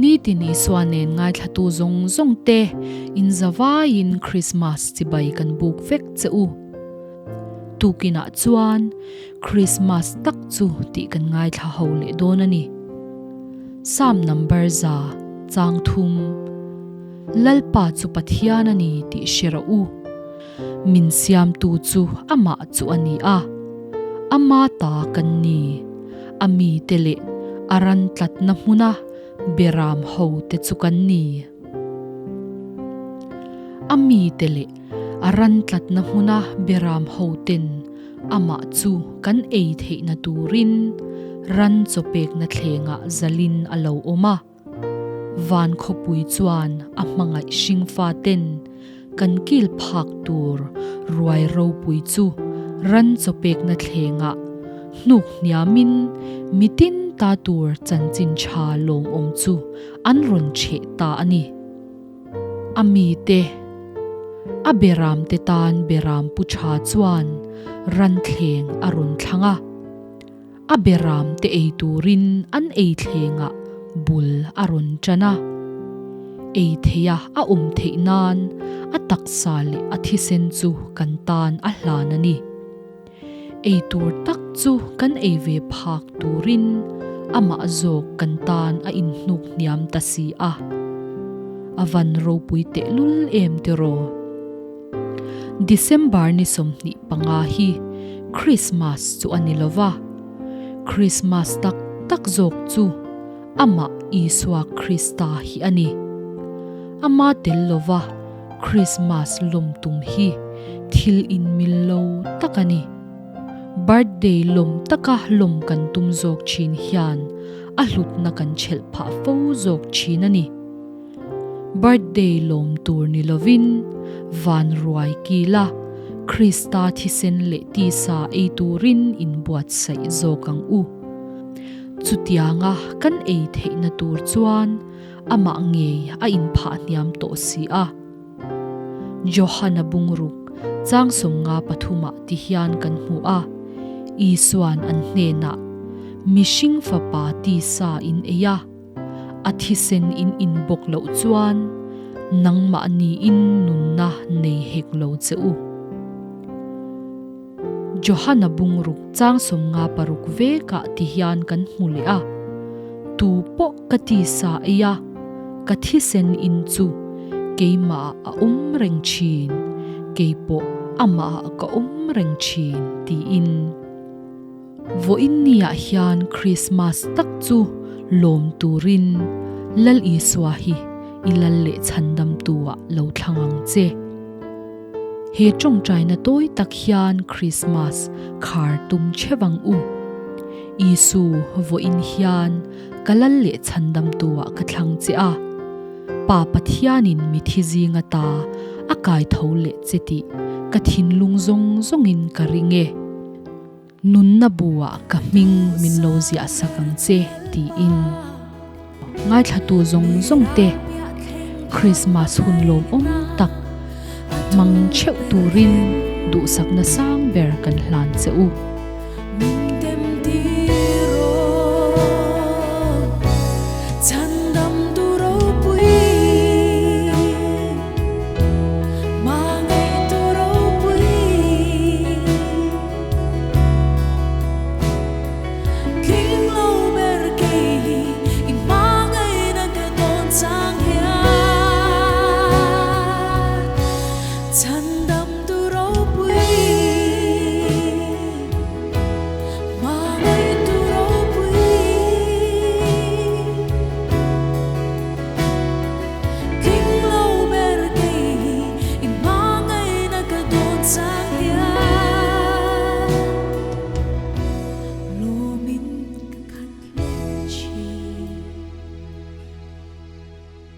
Nitin Isua nen ngaithlatu zawng zawng te in zavaiin Krismas chibai kan buk vek che u. Tukinah chuan Krismas tak chu tih kan ngaithla ho leh dawn a ni. Psalm number 103, Lalpa chu Pathian a ni tih hre rawh u. Min siamtu chu amah chu a ni a, ama ta kan ni, a mite leh a ran tlatna hmuna beram ho te chu kan ni. A mite leh a ran tlatna hmuna beram ho ten amah chu kan ei theihna turin ran chawpekna thlengah zalin a lo awm a. Van khawpui chuan a hmangaih hringfa ten kan kil phak tur ruai ropui chu ran chawpekna thlengah hnuk hniamin mitin ta tur chanchin tha lawmawm chu an rawn chheh ta a ni. A mite, a beram te tan beram pu tha chuan ran thleng a rawn thlang a. A beram te ei turin an ei thlengah bul a rawn tan a. Ei theia a awm theih nan a taksa leh a thisen chu kan tan a hlan a ni. Ei tur tak chu kan ei ve phak turin amah zawk kan tan a inhnuk hniam ta si a. A van ropui tehlul em tiraw? December ni 25 hi Christmas chu a ni lo va, Christmas tak tak zawk chu amah Isua Krista hi a ni. Ama tel lo va Christmas lawm tum hi thil inmil lo tak a ni. Birthday lawm taka lawm kan tum zawk thin hian a hlutna kan chhelh phah fo zawk thin a ni. Birthday lawm tur ni lovin van ruai kila Krista thisen leh tisa ei turin inbuatsaih zawk ang u. Chutianga kan ei theihna tur chuan amah ngei a inphah hniam tawh si a. Johana bungruk chang 53ah ti hian kan hmu a, Isuan an hnenah, Mihring fapa tisa in ei a, A thisen in in bawk loh chuan nangmahni in nunna nei hek lo che u. Johana bungruk chang 56 vekah ti hian kan hmu leh a, Tu pawh ka tisa ei a, ka thisen in chu keimahah a awm reng thin, kei pawh amahah ka awm reng thin, tiin. Vawiin niah hian Krismas tak chu lawm turin Lal Isua hi i lal leh chhandamtu-ah lo thlang ang che. He tawngtaina tawi tak hian Krismas khar tum cheu ang u. Isu, vawiin hian ka lal leh chhandamtu-ah ka thlang che a. Pa Pathianin mithi zinga ta a kai tho leh che tih ka thinlung zawng zawngin ka ring e. Nunna buah ka hming min lo ziah sak ang che tiin ngaithlatu zawng zawng te Christmas hun lawmawm tak hmang theuh turin duhsakna sang ber kan hlan che u.